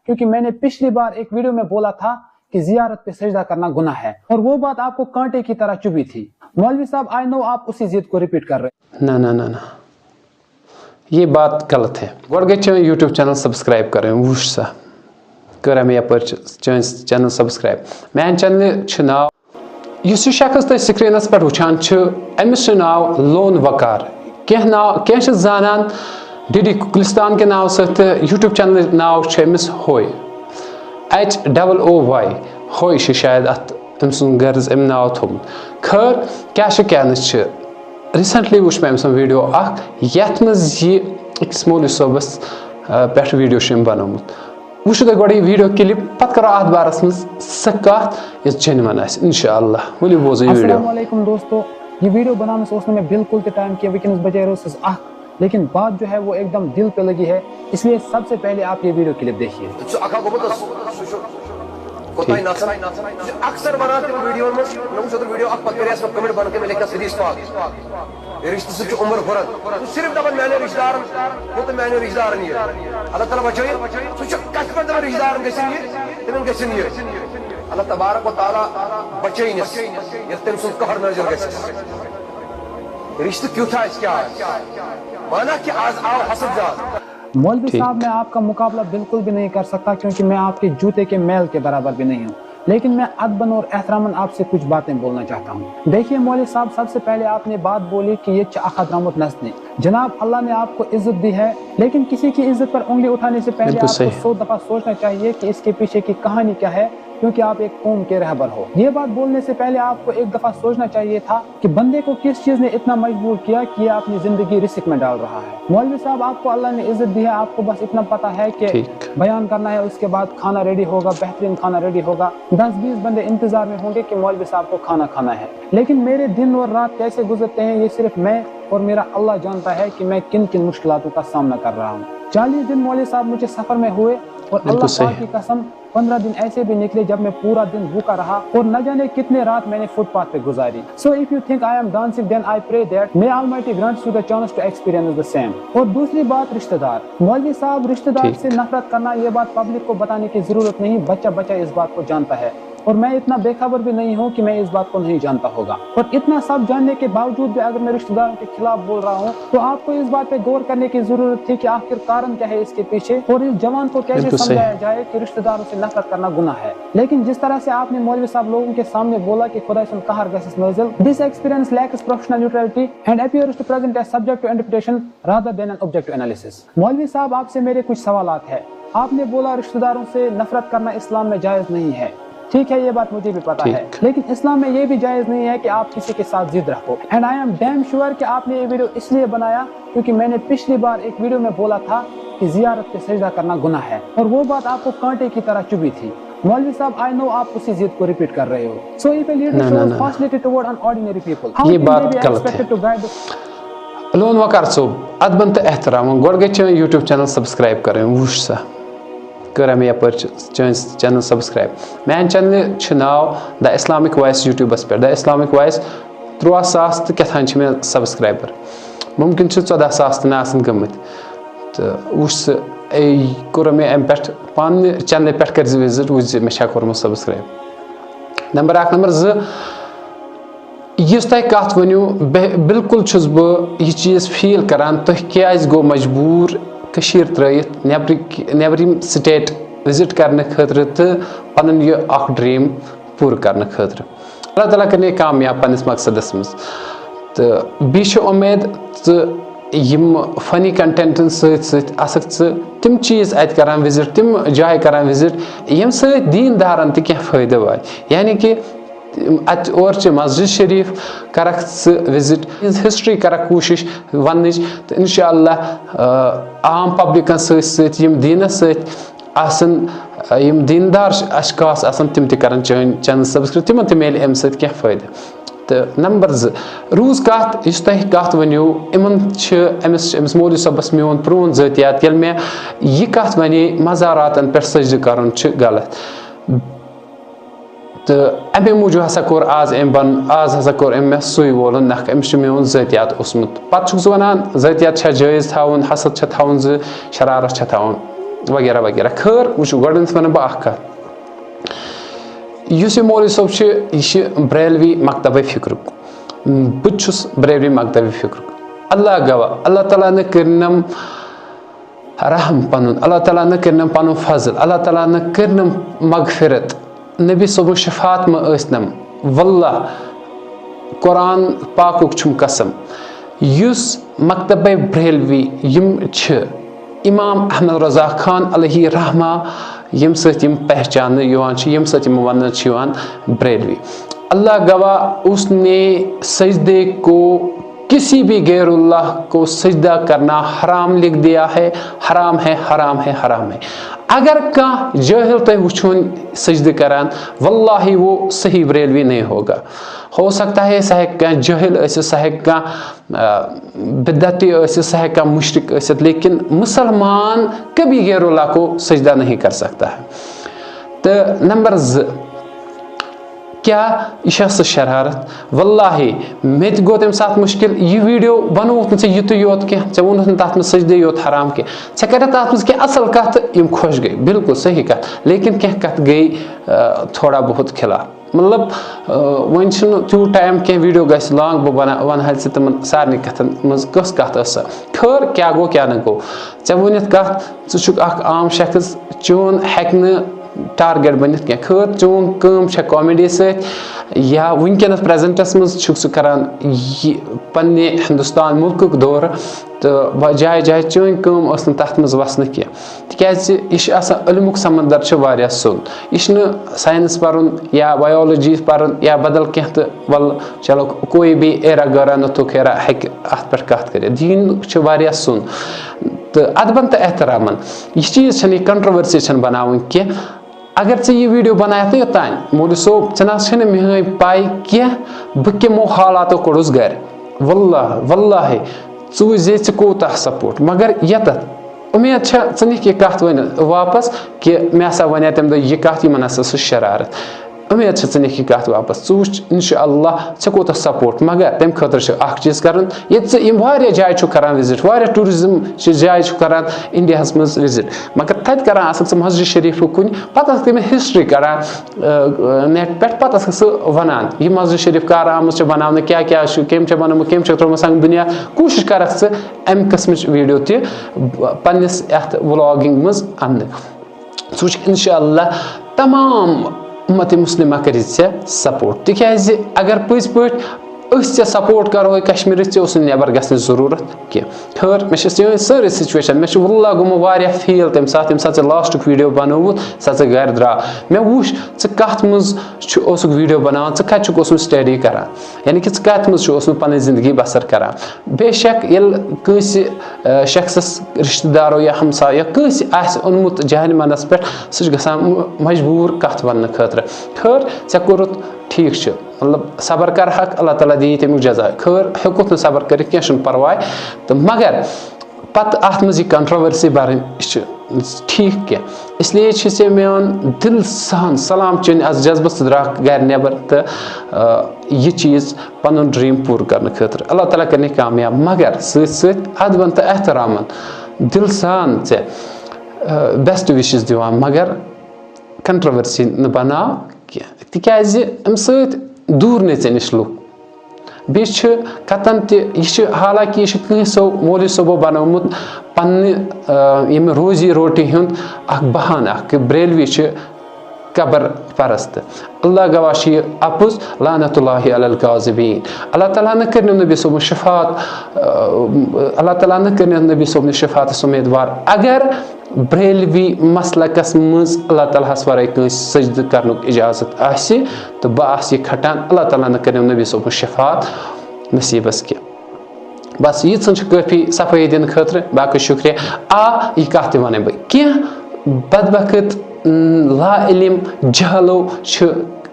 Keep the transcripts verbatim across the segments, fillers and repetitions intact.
क्योंकि मैंने पिछली बार एक वीडियो में बोला था कि जियारत पे सजदा करना गुनाह है, और वो बात आपको कांटे की तरह चुभी थी। मौलवी साहब, आई नो आप उसी जिद को रिपीट कर रहे हैं। نہ نہ نہ نہ، یہ بات غلط ہے۔ گۄڈٕ گٔے چٲنۍ YouTube channel subscribe کرٕنۍ۔ وٕچھ سا، کٔر مےٚ یپٲرۍ چ-، چٲنۍ channel subscribe۔ میانہِ channel چھُ ناو، یُس یہِ شخص تُہۍ screenس پٮ۪ٹھ وٕچھان چھِ، أمِس چھُ ناو لون وقار۔ کینٛہہ ناو، کینٛہہ چھِ زانان ڈی ڈی گُلستان کہِ ناوٕ سۭتۍ، تہٕ YouTube channelٕچ ناو چھُ أمِس ہوے، H double O Y، ہوے چھُ شاید اتھ أمۍ سُنٛد غرض أمۍ ناو تھوٚومُت۔ خٲر، کیٛاہ چھُ کیٛاہ نہٕ چھُ، recently وٕچھ مےٚ أمۍ سُنٛد video اکھ، یتھ منٛز یہِ أکِس مولوی صٲبس، آ، پٮ۪ٹھ video چھُ أمۍ بنومُت۔ وٕچھِو تُہۍ گۄڈٕ یہِ video clip، پتہٕ کرو اتھ بارس منٛز سۄ کتھ یۄس genuine آسہِ، انشاءاللہ۔ ؤلِو بوزو یہِ video۔ السلام علیکم دوستو، یہ ویڈیو بنانے سے اس نے میں بالکل تہِ ٹائم کیا، وٕنکیٚنس بجے روز سٕز اکھ، لیکن بات جو ہے وہ ایک دم دل پہ لگی ہے، اس لیے سب سے پہلے آپ یہ ویڈیو کلپ دیکھیے۔ سُہ اکھا گوٚمُت اوس، سُہ چھُ کوتاہ نژان۔ سُہ چھُ اکثر ونان تِم ویڈیوَن منٛز، مےٚ وٕچھ اوترٕ ویڈیو اکھ، پتہٕ کریس مےٚ comment، بۄنہٕ کَنہِ مےٚ لیکھا حدیث پاک۔ رشتہٕ سۭتۍ چھُ عمر ہُران۔ سُہ چھُ صرف دپان میانٮ۪ن رشتہٕ دارن، یوٚت میانٮ۪ن رشتہٕ دارن یِیہِ۔ اللہ تعالیٰ بچٲیِن۔ سُہ چھُ کتھِ پٮ۪ٹھ دپان رشتہٕ دارن گژھن یہِ، تِمن گژھن یہِ۔ اللہ تبارک و تعالیٰ بچٲیِنس، ییٚلہِ تٔمۍ سُنٛد قہر نٲزِل گژھِ۔ رشتہٕ کیُتھ آسہِ، کیٛاہ آسہِ؟ مانا کہ آز آو حسد زیادٕ۔ مولوی صاحب، میں آپ کا مقابلہ بالکل بھی نہیں کر سکتا، کیونکہ میں آپ کے جوتے کے میل کے برابر بھی نہیں ہوں، لیکن میں ادبن اور احترامن آپ سے کچھ باتیں بولنا چاہتا ہوں۔ دیکھیے مولوی صاحب، سب سے پہلے آپ نے بات بولی کہ یہ چھ اخ درامت نسنی۔ جناب، اللہ نے آپ کو عزت دی ہے، لیکن کسی کی عزت پر انگلی اٹھانے سے پہلے بالکل آپ کو صحیح۔ سو دفعہ سوچنا چاہیے کہ اس کے پیچھے کی کہانی کیا ہے، کیونکہ آپ ایک قوم کے رہبر ہو۔ یہ بات بولنے سے پہلے آپ کو ایک دفعہ سوچنا چاہیے تھا کہ بندے کو کس چیز نے اتنا مجبور کیا کہ یہ اپنی زندگی رسک میں ڈال رہا ہے۔ مولوی صاحب، آپ کو اللہ نے عزت دی ہے، آپ کو بس اتنا پتا ہے کہ ٹھیک۔ بیان کرنا ہے، اس کے بعد کھانا ریڈی ہوگا، بہترین کھانا ریڈی ہوگا، دس بیس بندے انتظار میں ہوں گے کہ مولوی صاحب کو کھانا کھانا ہے۔ لیکن میرے دن اور رات کیسے گزرتے ہیں، یہ صرف میں اور میرا اللہ جانتا ہے کہ میں کن کن مشکلاتوں کا سامنا کر رہا ہوں۔ چالیس دن مولوی صاحب مجھے سفر میں ہوئے، اور بالکل اللہ صحیح۔ پاک کی قسم، پندرہ دن ایسے بھی نکلے جب میں پورا دن بھوکا رہا اور نہ جانے کتنے رات میں نے فٹ پاتھ پہ گزاری۔ So if you think I am dancing, then I pray that may Almighty grants you the chance to experience the same. اور دوسری بات، رشتہ دار۔ مولوی صاحب، رشتہ دار ٹھیک۔ سے نفرت کرنا، یہ بات پبلک کو بتانے کی ضرورت نہیں، بچہ بچہ اس بات کو جانتا ہے، اور میں اتنا بے خبر بھی نہیں ہوں کہ میں اس بات کو نہیں جانتا ہوگا۔ اور اتنا سب جاننے کے باوجود بھی اگر میں رشتہ داروں کے خلاف بول رہا ہوں، تو آپ کو اس بات پہ غور کرنے کی ضرورت تھی کہ آخر کارن کیا ہے اس کے پیچھے، اور اس جوان کو کیسے بالکل صحیح۔ سمجھایا جائے کہ رشتہ داروں سے نفرت کرنا گناہ ہے۔ لیکن جس طرح سے آپ نے مولوی صاحب لوگوں کے سامنے بولا کہ خدا سُنٛد قہر گژھِ نٲزِل، this experience lacks professional neutrality and appears to present a subject to interpretation rather than an objective analysis. مولوی صاحب، آپ سے میرے کچھ سوالات ہیں۔ آپ نے بولا رشتہ داروں سے نفرت کرنا اسلام میں جائز نہیں ہے۔ ٹھیک ہے، یہ بات مجھے بھی پتا ہے، ٹھیک۔ لیکن اسلام میں یہ بھی جائز نہیں ہے کہ آپ کسی کے ساتھ ضد رکھو۔ And I am damn sure کہ آپ نے یہ ویڈیو اس لیے بنایا کیونکہ میں نے پچھلی بار ایک ویڈیو میں بولا تھا کہ زیارت پہ سجدہ کرنا گناہ ہے، اور وہ بات آپ کو کانٹے کی طرح چبھی تھی۔ مولوی صاحب، I know آپ اسی ضد کو ریپیٹ کر رہے ہو۔ So if a leader نہ، نہ، shows نہ۔ hostility toward an ordinary people, how یہ can بات they be غلط ہے۔ expected to guide the لون وقار صٲب، ادبن تہٕ احترامن، گۄڈٕ گٔے چٲنۍ YouTube channel subscribe کرٕنۍ۔ وٕچھ سا، کٔر مےٚ یپٲرۍ چ-، چٲنۍ channel subscribe۔ میانہِ channelہِ چھُ ناو The Islamic Voice YouTubeس پٮ۪ٹھ، The Islamic Voice۔ تُرٛواہ ساس تہٕ کیٛاہ تام چھِ مےٚ subscriber، مُمکِن چھُ ژۄداہ ساس تہِ نہٕ آسن گٔمٕتۍ۔ تہٕ وٕچھ سا، اے، کوٚر مےٚ امہِ پٮ۪ٹھ پننہِ channelہِ پٮ۪ٹھ، کٔرۍ زِ visit، وٕچھ زِ مےٚ چھا کوٚرمُت subscribe۔ نمبر اکھ۔ نمبر زٕ، یُس تۄہہِ کتھ ؤنِو، بہ-، بالکل چھُس بہٕ یہِ چیٖز feel کران، تُہۍ کیازِ گوٚو مجبوٗر کٔشیٖر ترٲیِتھ، نیبرِ-، نیبرِم state visit کرنہٕ خٲطرٕ تہٕ پنُن یہِ اکھ dream پوٗرٕ کرنہٕ خٲطرٕ۔ اللہ تعالیٰ کٔرِنَے کامیاب پننِس مقصدس منٛز۔ تہٕ بیٚیہِ چھِ اُمید ژٕ یِم funny contentن سۭتۍ سۭتۍ آسکھ ژٕ تِم چیٖز اتہِ کران visit، تِم جایہِ کران visit، ییٚمہِ سۭتۍ دیٖن دارن تہِ کینٛہہ فٲیدٕ واتہِ۔ یعنی کہِ اتہِ اورچہِ مسجد شریف کرکھ ژٕ visit، ہنٛز history کرکھ کوٗشش وننٕچ، تہٕ انشاءاللہ، آ، عام publicن سۭتۍ سۭتۍ یِم دیٖنس سۭتۍ آسن، آ، یِم دیٖندار اشخاص آسن، تِم تہِ کرن چٲنۍ channel subscribe، تِمن تہِ میلہِ امہِ سۭتۍ کینٛہہ فٲیدٕ۔ تہٕ نمبر زٕ، روٗز کتھ، یُس تۄہہِ کتھ ؤنِو، یِمن چھِ، أمِس چھِ، أمِس مولوی صٲبس میون پرٛون ذٲتیات، ییٚلہِ مےٚ یہِ کتھ ونے مزاراتن پٮ۪ٹھ سجدٕ کرُن چھُ غلط۔ تہٕ اَمے موٗجوٗب ہسا کوٚر آز أمۍ بن-، آز ہسا کوٚر أمۍ مےٚ سُے وولُن نکھٕ، أمِس چھُ میون ذٲتیات اوسمُت۔ پتہٕ چھُکھ ژٕ وَنان، ذٲتیات چھا جٲیِز تھاوُن، حسد چھا تھاوُن زِ شرارت چھا تھاوُن؟ وغیرہ وغیرہ۔ خٲر، وٕچھِو، گۄڈٕنٮ۪تھ وَنہٕ بہٕ اَکھ کَتھ۔ یُس یہِ مولوی صٲب چھُ، یہِ چھُ بریلوی مکتبہ فکرُک۔ بہٕ تہِ چھُس بریلوی مکتبہ فکرُک۔ اللہ گواہ، اللہ تعالیٰ نہٕ کٔرِنم رحم پَنُن، اللہ تعالیٰ نہٕ کٔرِنم پَنُن فضل، اللہ تعالیٰ نہٕ کٔرِنم مغفرت، نبی صٲبُن شفاعت مہ ٲسِنم۔ واللہ، قرآن پاکُک چھُم قسم، یُس مکتبہ بریلوی یِم چھِ، امام احمد رضا خان علیہ رحمہ، ییٚمہِ سۭتۍ یِم پہچاننہٕ یِوان چھِ، ییٚمہِ سۭتۍ یِم وننہٕ چھِ یِوان بریلوی۔ اللہ گواہ، اس نے سجدے کو کسی بھی غیر اللہ کو سجدہ کرنا حرام لکھ دیا ہے، حرام ہے، حرام ہے، حرام ہے۔ اگر کانٛہہ جٲہِل تۄہہِ وٕچھون سجدٕ کران، واللہ وہ صحیح بریلوی نہیں ہوگا۔ ہو سکتا ہے سُہ ہیٚکہِ کانٛہہ جٲہِل ٲسِتھ، سُہ ہیٚکہِ کانٛہہ، آ، بدعتی ٲسِتھ، سُہ ہیٚکہِ کانٛہہ مُشرِک ٲسِتھ، لیکن مُسلمان کبھی غیر اللہ کو سجدہ نہیں کر سکتا ہے۔ تہٕ نمبر زٕ، کیٛاہ یہِ چھا سُہ شرارت؟ واللہ، مےٚ تہِ گوٚو تَمہِ ساتہٕ مُشکِل۔ یہِ video بنووُتھ نہٕ ژےٚ یُتُے یوت کینٛہہ، ژےٚ ووٚنُتھ نہٕ تَتھ منٛز سجدے یوت حرام کینٛہہ، ژےٚ کَرِ تَتھ منٛز کینٛہہ اَصٕل کَتھ تہٕ یِم خۄش گٔے، بِلکُل صحیح کَتھ، لیکن کینٛہہ کَتھ گٔے، آ، تھوڑا بہت خلاف۔ مطلب، آ، وۄنۍ چھُنہٕ تیوٗت time کینٛہہ video گژھِ long، بہٕ بنا-، وَنہٕ ہا ژےٚ تِمَن سارنٕے کَتھَن منٛز کۄس کَتھ ٲس سۄ۔ خٲر، کیٛاہ گوٚو، کیٛاہ نہٕ گوٚو، ژےٚ ووٚنُتھ کَتھ، ژٕ چھُکھ اَکھ عام شخص، چون ہیٚکہِ نہٕ target بٔنِتھ کینٛہہ۔ خٲر، چون کٲم چھےٚ comedy سۭتۍ، یا وٕنکیٚنَس presentس منٛز چھُکھ ژٕ کَران یہِ پنٛنہِ ہِندُستان مُلکُک دورٕ، تہٕ با-، جایہِ جایہِ چٲنۍ کٲم ٲس نہٕ تَتھ منٛز وَسنہٕ کینٛہہ، تِکیٛازِ یہِ چھِ آسان، علمُک سمندر چھُ واریاہ سرٛوٚن۔ یہِ چھُنہٕ science پَرُن یا biology پَرُن یا بدل کینٛہہ تہٕ وَلہٕ چلو کوئی بھی ایرا گٲرا نہ تو خیرا ہیٚکہِ اَتھ پٮ۪ٹھ کَتھ کٔرِتھ۔ دیٖن چھُ واریاہ سرٛوٚن۔ تہٕ ادبن تہٕ احترامن یہِ چیٖز چھَنہٕ، یہِ controversy چھَنہٕ بناوٕنۍ کینٛہہ۔ اگر ژےٚ یہِ video بنایتھ نہٕ یوٚتام، مولوی صٲب، ژےٚ نہ حظ چھَنہٕ میٛٲنۍ پَے کینٛہہ بہٕ کَمو حالاتو کوٚڑُس گرِ۔ واللہ، واللہ، ژٕ وٕچھ زِ ژٕ کوٗتاہ support۔ مگر ییٚتٮ۪تھ اُمید چھےٚ ژٕ نِکھ یہِ کَتھ وۄنۍ واپس کہِ مےٚ ہسا وَنے تَمہِ دۄہ یہِ کَتھ، یِمن ہسا سُہ شرارت۔ اُمید چھےٚ ژٕ نِکھ یہِ کَتھ واپس۔ ژٕ وٕچھ، اِنشاء اللہ، ژےٚ کوٗتاہ support۔ مگر تَمہِ خٲطرٕ چھِ اَکھ چیٖز کَرُن، ییٚتہِ ژٕ یِم واریاہ جایہِ چھُکھ کَران visit، واریاہ tourism چہِ جایہِ چھُکھ کَران Indiaہَس منٛز visit، مگر تَتہِ کَران آسَکھ ژٕ مسجد شریٖفُک کُنہِ، پَتہٕ آسَکھ تَمِچ history کَران، آ، net پٮ۪ٹھ، پَتہٕ آسَکھ ژٕ وَنان، یہِ مسجد شریٖف کَر آمٕژ چھےٚ بَناونہٕ، کیٛاہ کیٛاہ چھُ، کٔمۍ چھےٚ بَنٲومٕژ، کٔمۍ چھےٚ ترٛٲومٕژ سانہِ دُنیا۔ کوٗشِش کَرَکھ ژٕ اَمہِ قٕسمٕچ video تہِ پنٛنِس یَتھ vlogging منٛز اَننہٕ۔ ژٕ وٕچھکھ، اِنشاء اللہ، تمام اُمت مُسلِمہ کَرِ ژےٚ support، تِکیٛازِ اگر پٔزۍ پٲٹھۍ أسۍ ژےٚ support کَرہوے کشمیٖرٕچ، ژےٚ اوس نہٕ نٮ۪بر گژھنٕچ ضروٗرت کینٛہہ۔ خٲر، مےٚ چھِ چٲنۍ سٲرٕے situation، مےٚ چھُ واللہ گوٚمُت واریاہ feel تَمہِ ساتہٕ، ییٚمہِ ساتہٕ ژےٚ lastُک video بنووُتھ، ییٚمہِ ساتہٕ ژٕ گرِ درٛاو۔ مےٚ وُچھ، ژٕ کَتھ منٛز چھُ، اوسُکھ video بناوان، ژٕ کَتہِ چھُکھ اوسمُت study کران، یعنی کہِ ژٕ کَتھ منٛز چھُ اوسمُت پنٕنۍ زندگی بسر کران۔ بے شک، ییٚلہِ کٲنٛسہِ، آ، شخصس، رشتہٕ دارو یا ہمسایو یا کٲنٛسہِ آسہِ اوٚنمُت جہنمَنَس پٮ۪ٹھ، سُہ چھُ گژھان م-، مجبوٗر کَتھ وَننہٕ خٲطرٕ۔ خٲر، ژےٚ کوٚرُتھ، ٹھیٖک چھُ، مطلب، صبر کَرہَکھ، اللہ تعالیٰ دِیہِ تَمیُک جزا۔ خٲر، ہیوٚکُتھ نہٕ صبر کٔرِتھ کینٛہہ، چھُنہٕ پَرواے۔ تہٕ مگر پَتہٕ اَتھ منٛز یہِ controversy بَرٕنۍ، یہِ چھُ ٹھیٖک کینٛہہ۔ اس لیے چھُ ژےٚ میون دِل سان سلام چٲنۍ اَتھ جذبَس تہٕ درٛاکھ گَرِ نٮ۪بر تہٕ، آ، یہِ چیٖز پَنُن dream پوٗرٕ کرنہٕ خٲطرٕ۔ اللہ تعالیٰ کَرنہِ کامیاب۔ مگر سۭتۍ سۭتۍ ادبن تہٕ احترامن دِل سان ژےٚ، آ، best wishes دِوان، مگر controversy نہٕ بناو کینٛہہ، تِکیٛازِ اَمہِ سۭتۍ دوٗر نے ژےٚ نِش لُکھ۔ بیٚیہِ چھِ کَتَن تہِ، یہِ چھِ، حالانکہِ یہِ چھِ کٲنٛسو مولوی صٲبو بنوومُت پننہِ، آ، ییٚمہِ روزی روٹی ہُنٛد اکھ بہانہٕ اکھ، کہِ بریلوی چھِ قبر پرست۔ اللہ گواہ چھُ یہِ اپُز، لعنت اللہ علی الکاذبین۔ اللہ تعالیٰ نہٕ کٔرِنو نبی صٲبُن شفاعت، آ، اللہ تعالیٰ نہٕ کٔرِنو نبی صٲبُن شفاعتس امیدوار۔ اگر بریلوی مسلکس منٛز اللہ تعالیٰ ہس ورٲے کٲنٛسہِ سجدٕ کرنُک اجازت آسہِ، تہٕ بہٕ آسہٕ یہِ کھٹان، اللہ تعالیٰ نہٕ کٔرِنو نبی صٲبُن شفاعت نصیبس کینٛہہ۔ بس ییٖژہن چھِ کٲفی صفٲیی دِنہٕ خٲطرٕ، باقٕے شُکریہ۔ آ، یہِ کَتھ تہِ وَنَے بہٕ، کینٛہہ بدبخت، م، لا علم، جہلو چھِ،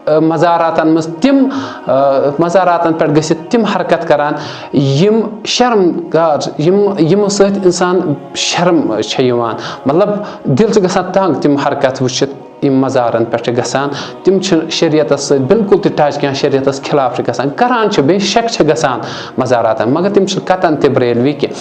آ، مزاراتن منٛز تِم، آ، مزاراتن پٮ۪ٹھ گٔژھِتھ تِم حرکت کران، یِم شرم گار، یِم، یِمو سۭتۍ اِنسان شرم چھےٚ یِوان۔ مطلب، دِل چھُ گژھان تنگ تِم حرکت وٕچھِتھ۔ یِم مزارن پٮ۪ٹھ چھِ گژھان، تِم چھِ شریعتس سۭتۍ بالکل تہِ touch کینٛہہ، شریعتس خلاف چھِ گژھان، کران چھِ، بے شک چھِ گژھان مزاراتن، مگر تِم چھِ کتن تہِ بریلوی کینٛہہ۔